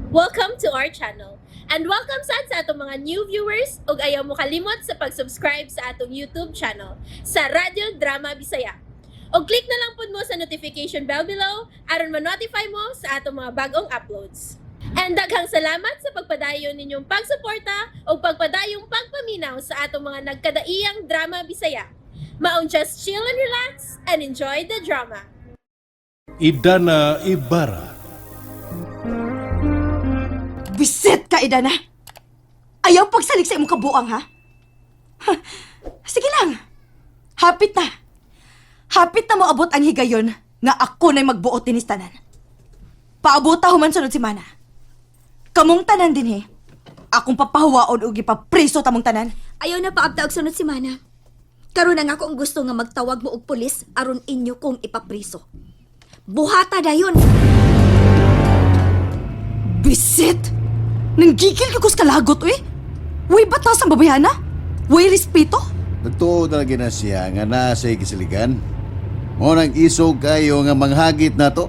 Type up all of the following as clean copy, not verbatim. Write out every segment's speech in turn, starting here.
Welcome to our channel. And welcome sad sa atong mga new viewers ug ayaw mo kalimot sa pag-subscribe sa atong YouTube channel sa Radyo Drama Bisaya. Og click na lang pud mo sa notification bell below aron ma-notify mo sa atong mga bagong uploads. And daghang salamat sa pagpadayon ninyong pagsuporta ug pagpadayong pagpaminaw sa atong mga nagkadaiyang drama Bisaya. Maong just chill and relax and enjoy the drama. Idana Ibarra. Bisit ka, Idana! Ayaw pagsalig sa imong kabuang, ha? Ha, sige lang. Hapit na. Hapit na moabot ang higayon nga ako na'y magbuot dinis tanan. Paabota human sunod semana. Kamong tanan din, he. Akong papahuwaon og ipapriso tamong tanan. Ayaw na paabta og sunod semana. Karon ang ako ang gusto nga magtawag mo og pulis aron inyo kong ipapriso. Buhata dayon. Bisit! Nanggigil ka ko sa kalagot, uy! Way batas ang babayhana? Way respeto? Nagtuo na lagi na siya nga nasa gisiligan. Mo nang isog kayo nga manghagit na to.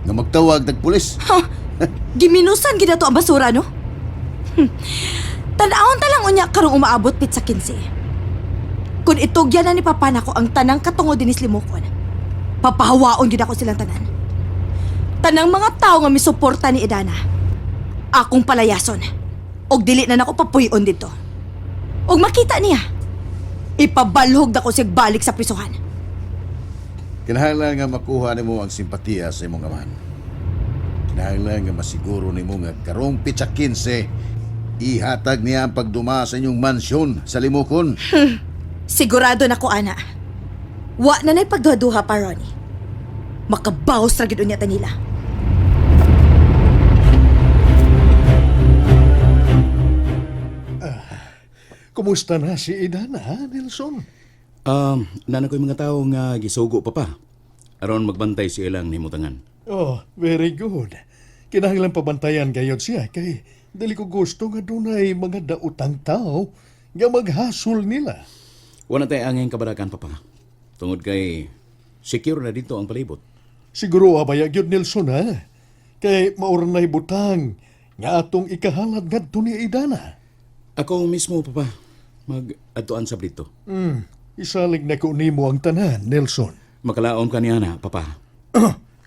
Nga magtawag tag pulis. Ha? Giminusan gid to ang basura, no? Tan-awon ta lang unya karong umaabot pitsa 15. Kung itugyan na ni Papa nako ang tanang katungod dinis limukon, papahawaon gid ako silang tanan. Tanang mga tao nga misuporta ni Idana, akong palayason. Og dili na nako papuy-on dito. Og makita niya, ipabalhog na ko siya balik sa prisuhan. Kinahanglan nga makuha nimo ang simpatiya sa imong amahan. Kinahanglan nga masiguro nimo nga karong pitsa 15 ihatag niya ang pagduma sa inyong mansyon sa limukon. Sigurado na ko, ana. Wa na na'y pagduha-duha pa, Ronnie. Makabawas ra gid unya ta nila. Kumusta na si Idana, ha, Nelson? Nana ko'y mga tao nga gisugo pa pa. Aron magbantay sa ilang nimutangan. Oh, very good. Kinahanglan pabantayan gayod siya kay dili ko gusto nga dunay mga dautang tao nga maghasol nila. Wala tayo angay kabarakan, Papa. Tungod kay secure na dito ang palibot. Siguro abaya gyud, Nelson, ha. Kay maoranay butang nga atong ikahalad ngadto ni Idana. Ako mismo, Papa, mag-atuan sa dito. Isalig na ko nimo ang tanan, Nelson. Makalaom ka niya na, Papa.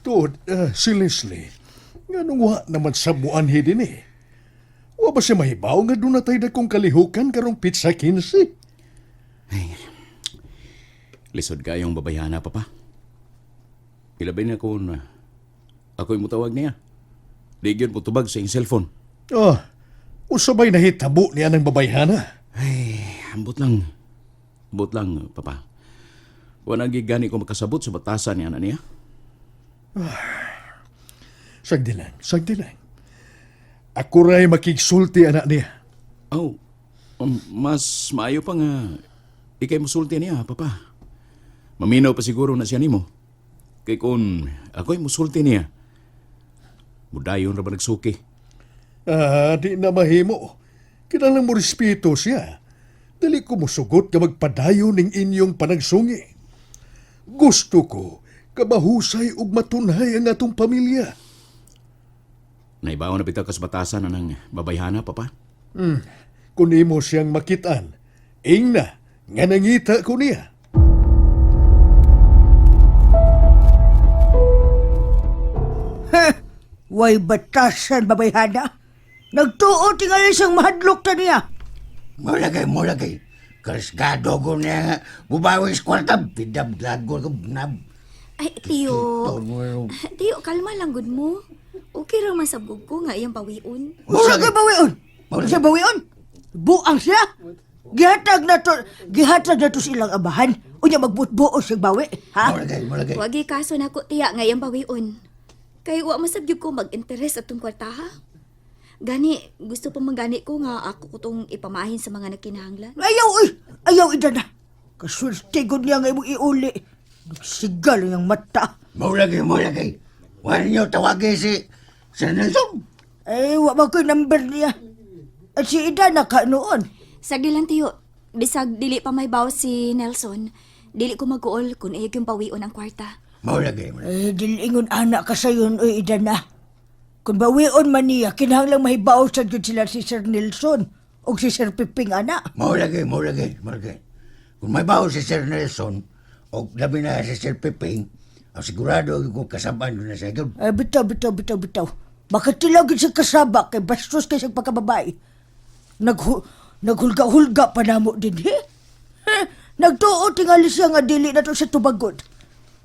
Tuod, si Leslie, nganong wa naman sa buanhi din eh. Wa ba siya mahibaw nga doon na tayo dagkong kalihukan karong pizza 15? Lisod kayong babayhana, Papa. Ilabay na kung ako'y mutawag niya. Di gyud mo tubag sa iyong cellphone. Ah, usabay nahitabo niya ng babayhana. Ay, ambot lang. Ambot lang, Papa. Wala gani ko makasabot sa batasan niya na niya. Sagdi lang, sagdi lang. Ako ra'y makigsulti anak niya. Oh, mas maayo pa nga ikay musulti niya, Papa. Maminaw pa siguro na siya nimo. Kay kung ako'y musulti niya, mudayon ra ba nagsuki? Ah, di na mahimo. Kinahanglan mo respeto siya. Dili ko musugot nga magpadayon ning inyong panagsungi. Gusto ko kabahusay ug matunhay ang atong pamilya. Naibaw na bitaw kas batasan na ng babayhana, Papa. Kung imo siyang makitaan, ingna nga nangita ko niya. Way batasan, babayhana. Nagtuo tingali siyang mahadlok ta niya. Mulagay, mulagay. Karisgado ko niya nga. Bubawi sa kwarta. Bidablag ko nab. Ay, tiyo. Tiyo, kalma lang gud mo. Okay ra man sabog ko nga iyang bawion. Mura kay bawion. Siya bawion. Buang siya. Gihatag na to silang abahan. Unya magbutbuo siyang bawi. Ha? Mulagay, mulagay. Wagi kaso nako tiya nga iyang bawion. Kay wa man sab gyud ko mag-interes atong kwarta ha. Gani, gusto pa man gani ko nga ako ko tong ipamahin sa mga nagkinahanglan. Ayaw, uy! Ayaw, ida na. Kasulti gud niya nga imong iuli. Nagsigal ang mata. Mulagay, mulagay. Wala niyo tawagin si Sir Nelson. Ay, wa ba ko'y number niya? At si Ida na ka noon. Sagdi lang tiyo, bisag dili pa may baw si Nelson, dili ko mag-uol kung iya yung bawion ang kwarta. Mulagay, mulagay. Eh, dilingon anak ka sayon, uy, Ida na. Kung bawion man niya, kinahanglang mahibaw sa gyud sila si Sir Nelson o si Sir Piping ana. Mao lagi, mao lagi, mao lagi. Kung may baho si Sir Nelson, o labi na si Sir Piping, ang sigurado ko kasabaan na siya. Gyud. Ay, bitaw, bitaw, bitaw, bitaw. Makatilaw gyud sa kasaba kay bastos kay sa pagkababae. Naghulga-hulga pa namo din, he? Heh, nagtuo tingali siya nga dili na to sa tubagod.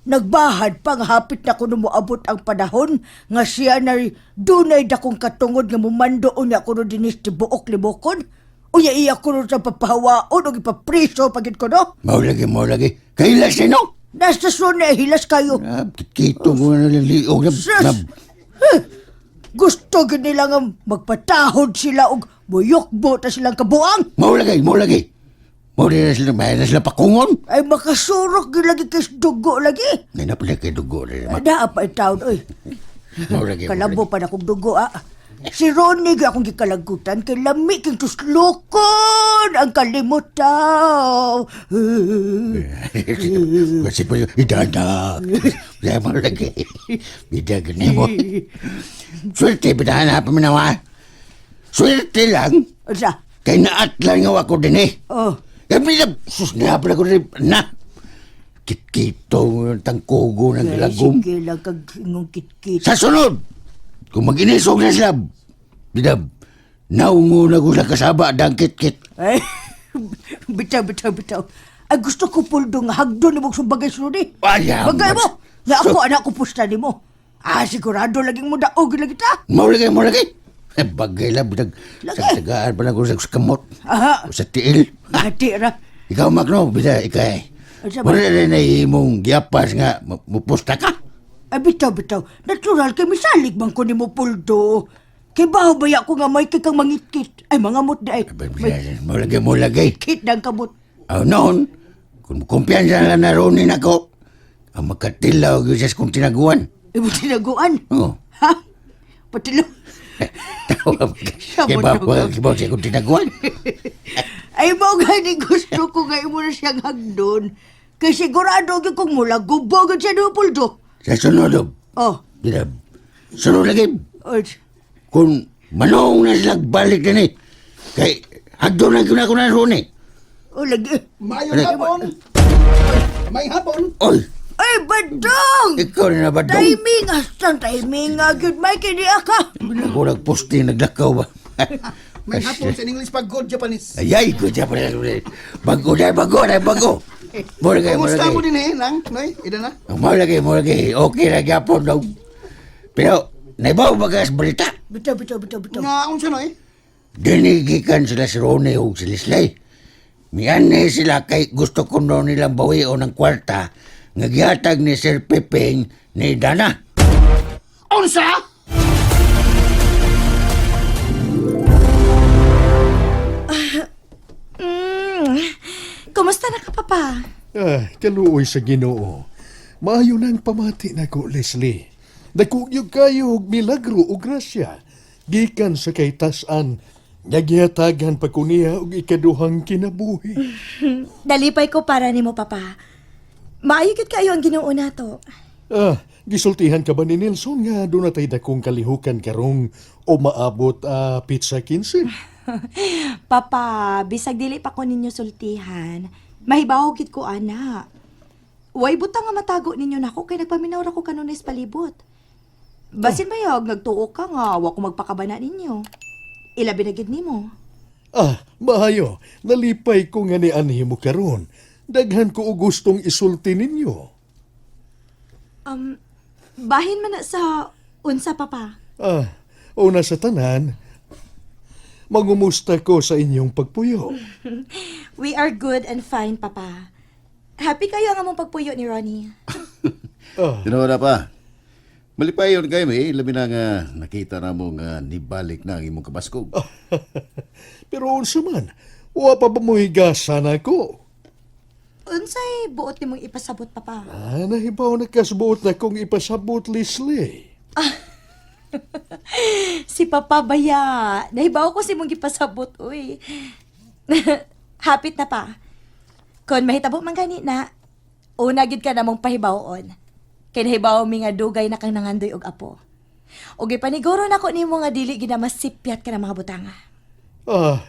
Nagbahad pa nga hapit na kuno moabot ang panahon nga siya na dunay dakong katungod nga mumando unya kuno dinis tibuok libokon. Unya iya kuno sa papahawaon og ipapriso pagid kuno. Mao lagi, mao lagi. Kailas no? Nasa na hilas kayo. Ah, kito ko na lang liog na. Sus! Huh! Gusto gyud nila nga magpatahod sila og muyukbo ta silang kabuang. Mao lagi, mao lagi. Mao na sila, may na sila pakungon. Ay makasurok gyud lagi kay dugo lagi. May na pala kay dugo rin. Naa pa taon oy. Mao lagi, mao Kalabo pa na kong dugo ah. Si Ronnie gyud akong gikalagutan kay lami king tuslokon ang kalimutaw. Kasi po yung idana. Kaya mo lagi. Bida gani mo. Swerte, bidahan pa minawa. Swerte lang. Unsa? Kay naat lang nga ako din eh. Oh. Kaya bila, sus na pala ko rin. Na. Kitkito, tangkugo ng lagom. Sige lang kag ingong kitkit. Sa sunod, kung mag-inisog na sila, bida, naungo na ko sa kasaba, dang kitkit. Ay, bitaw, bitaw, bitaw. Ay, gusto ko puldo nga hagdo ni mong sumbagay sunod eh. Ayaw, Bagay mo! Nga ako, anak ko pusta ni mo. Ah, sigurado laging mo daog lagi ta. Maulagay, maulagay. Eh, bagay lang, bidag, Lagay. sagsagaan pa lang ko sa kamot. Aha. O sa tiil. Hati ra. Ikaw, Magno, bida, ikaw eh. Unsa ba? Wala rin na imong giapas nga, mupusta ka. Ay, bitaw, bitaw. Natural kay misalig man ko ni mo puldo. Kay baho baya ko nga may kang mangitkit. Ay, mga mot di ay. May Maulagay, maulagay. kit ng kamot. Oh, noon, kung kumpiyansa na naronin ako, ang makatilaw gyud siya sa kong tinaguan. Imo tinaguan. Oo. Ha? Patilaw. Tawa ba? Siya Kaya mo ba, daw. kibaw siya kong tinaguan? Ay, mo gani gusto ko nga imo na siyang hagdon. Kay sigurado gyud kong mula gubog siya ni mo puldo. Sa sunod, oh, Oh. bida, sunod lagi, Oh. kung manong na sila balik din eh. Kay, hagdo na gyud ako na roon eh. Oh, lagi. Maayong hapon. May hapon. Oy, Ay, badong! ikaw na ba dong? Timing, asang timing nga, gyud may kini ka. Ako nagposte, naglakaw ba? May hapon sa English pag good Japanese. Ayay, ko siya pala. Bago na, bago na, bago. Mura kayo, mura Kumusta kayo. mo din eh, nang? Noy, ida na. Mura kayo, mura kayo. Okay na gyapon dong. Pero, naibaw ba ka sa balita? Bitaw, bitaw, bitaw, bitaw. Nga unsa noy? Dinigikan sila si Ronnie o si Leslie. Mianay sila kay gusto ko noon nilang bawion ng kwarta nga gihatag ni Sir Pepeng ni Dana. Unsa? Kumusta na ka, Papa? Ah, kaluoy sa Ginoo. Maayo nang pamati nako, Leslie. Dakugyog kayo og milagro o grasya. Gikan sa kay tasan, nga gihatagan pa ko niya og ikaduhang kinabuhi. Dalipay ko para nimo, Papa. Maayo gyud kayo ang Ginoo nato. Ah, gisultihan ka ba ni Nelson nga doon natay dakong kalihukan karong o maabot a pizza 15? Papa, bisag dili pa ko ninyo sultihan. Mahibaw gid ko ana. Way butang nga matago ninyo nako kay nagpaminaw ra ko kanunay sa palibot. Basin bayag nagtuo ka nga wa ko magpakabana ninyo. Ilabi na gid nimo. Ah, maayo. Nalipay ko nga ni anhi mo karon. Daghan ko og gustong isulti ninyo. Bahin man na sa unsa, Papa. Ah, una sa tanan, mangumusta ko sa inyong pagpuyo. We are good and fine, Papa. Happy kayo ang among pagpuyo ni Ronnie. Ah, Tinuod na pa. Malipayon kayo eh, labi na nga nakita na mo nga nibalik na ang imong kabaskog. pero unsa man, wa pa ba mo higasan ako? Unsay buot nimong ipasabot, Papa? Ah, nahibaw na kasbuot na kong ipasabot, Leslie. Si Papa baya. Nahibaw ko si mong gipasabot, uy. Hapit na pa. Kon mahitabo man gani na, una gid ka namong pahibawon. Kay nahibaw mi nga dugay na kang nangandoy og apo. Ug ipaniguro nako nimo nga dili gina masipyat ka ng mga butanga. Ah,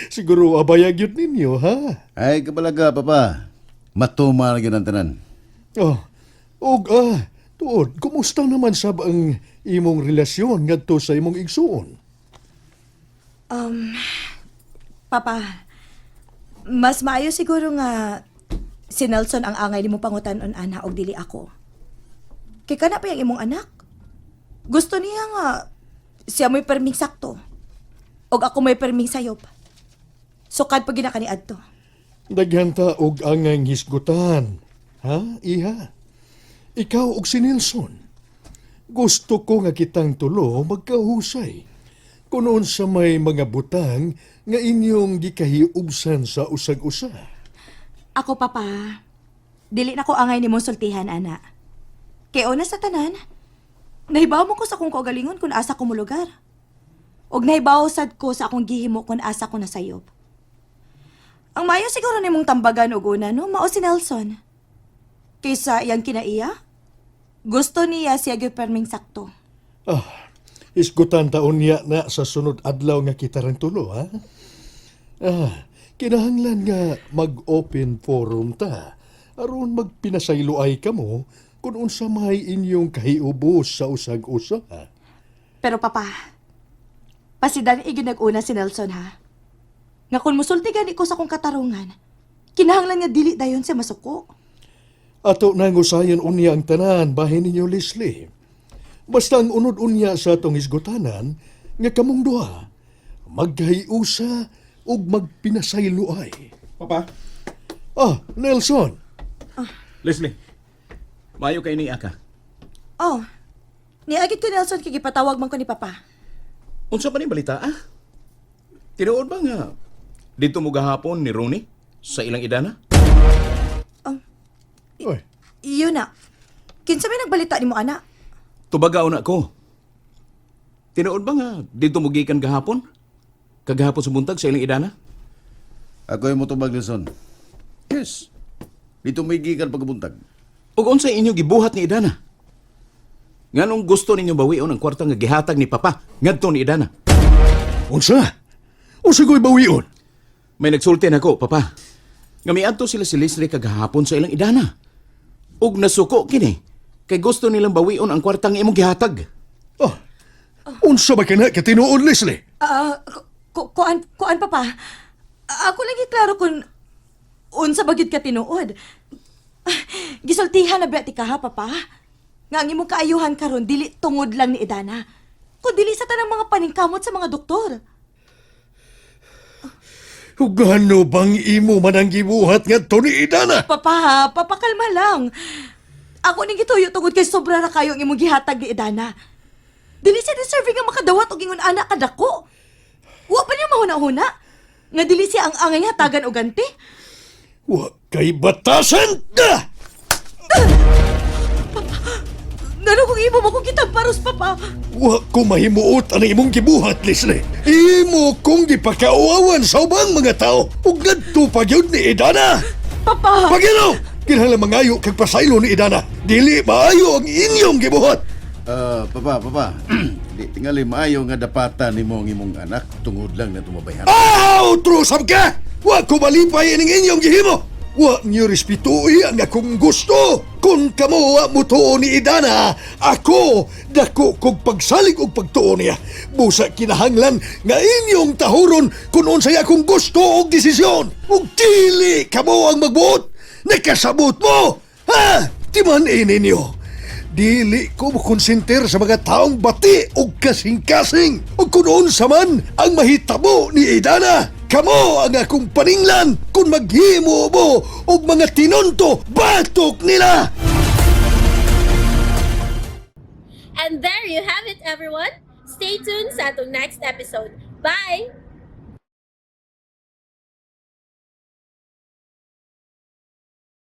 siguro abayag yun ninyo, ha? Ay, kabalaga, papa. Matuma na gyud ang tanan. Oh, og tuod, kumusta naman sab ang imong relasyon ngadto sa imong igsuon? Papa, mas maayo siguro nga si Nelson ang angay nimo pangutan-on ana og dili ako. Kay kana pa yung imong anak. Gusto niya nga siya mo'y perming sakto. Og ako mo'y perming sayop. Sukad pa gina kaniadto. Daghan ta og angay hisgutan, ha, iha? Ikaw og si Nelson. Gusto ko nga kitang tulo magkahusay. Kung sa may mga butang nga inyong gikahiubsan sa usag-usa. Ako, Papa, dili na ko angay nimo sultihan, ana. Kay una sa tanan, nahibaw mo ko sa akong kaugalingon kung asa ko molugar. Og nahibaw sad ko sa akong gihimo kung asa ko nasayop. Ang mayo siguro nimong tambagan og una, no? Mao si Nelson. Kaysa iyang kinaiya, gusto niya siya gyud perming sakto. Ah, isgutan taon niya na sa sunod adlaw nga kita rang tulo, ha? Ah, kinahanglan nga mag-open forum ta. Aron magpinasayloay kamo kung unsa may inyong kahiubos sa usag-usa. Pero papa, pasidan iginag-una si Nelson ha. Nga kung musulti gani ko sa akong katarungan, kinahanglan nga dili dayon siya masuko. Ato nang usayon unya ang tanan bahin ninyo Leslie. Basta ang unod unya sa atong hisgutanan nga kamong duha magkahiusa ug magpinasayloay. Papa? Ah, Nelson. Leslie, maayo kay ni Aka. Oh, niagit ko Nelson kay gipatawag man ko ni papa. Unsa pa ni balita ah? Tinuod ba nga dito mo gahapon ni Rooney sa ilang idana? Oy, Iyon na. Kinsa may nagbalita nimo ana? Tubagaw na ko. Tinuod ba nga dito mo gikan gahapon? Kagahapon sa buntag sa ilang idana? Ako yung motubag, Nelson. Yes. Dito may gikan pagkabuntag. Ug unsa inyo gibuhat ni Idana? Nganong gusto ninyo bawion ang kwarta nga gihatag ni Papa ngadto ni Idana? Unsa? Unsa ko'y bawion? May nagsulti nako, Papa. Nga miadto sila si Leslie kagahapon sa ilang idana. Ug nasuko kini kay gusto nilang bawion ang kwarta nga imong gihatag. Ah, unsa ba kana katinuod, Leslie? Ah, kuan kuan papa. Ako lang klaro kung unsa ba gyud ka tinuod. Ah, gisultihan na ba ti ka ha, papa? Nga ang imong kaayuhan karon dili tungod lang ni Idana. Kun dili sa tanang mga paningkamot sa mga doktor. Ug ano bang imo man ang gibuhat ngadto ni Idana? Papa, ha, papa kalma lang. Ako ning gituyo tungod kay sobra ra kayo ang imong gihatag ni Idana. Dili siya deserving nga makadawat og ingon ana kadako. Wa pa niya mahuna-huna. Nga dili siya ang angay hatagan og ganti. Wa kay batasan na! Ngano kung imo mo kong kitang paros, papa? Wa ko mahimuot ang imong gibuhat, Leslie. Imo kong gipakauawan sa ubang mga tao. Ug ngadto pa gyud ni Idana. Papa! Pagino! Kinahanglan mangayo kag pasaylo ni Idana. Dili maayo ang inyong gibuhat. Ah, papa, papa. Di tingali maayo nga dapatan nimo ang imong anak tungod lang na tumabayhan. Aw, trusab ka! Wa ko malipay ining inyong gihimo. Wa niyo respetuhi ang akong gusto. Kung kamo wa mutuo ni Idana, ako dako kog pagsalig og pagtuo niya. Busa kinahanglan nga inyong tahuron kung unsay akong gusto og desisyon. Ug dili kamo ang magbuot. Nakasabot mo! Ha? Timan ninyo. Dili ko mokonsenter sa mga taong bati o kasing-kasing o kung unsa man ang mahitabo ni Idana. Kamo ang akong paninglan kung maghimo mo og mga tinunto batok nila. And there you have it, everyone. Stay tuned sa atong next episode. Bye!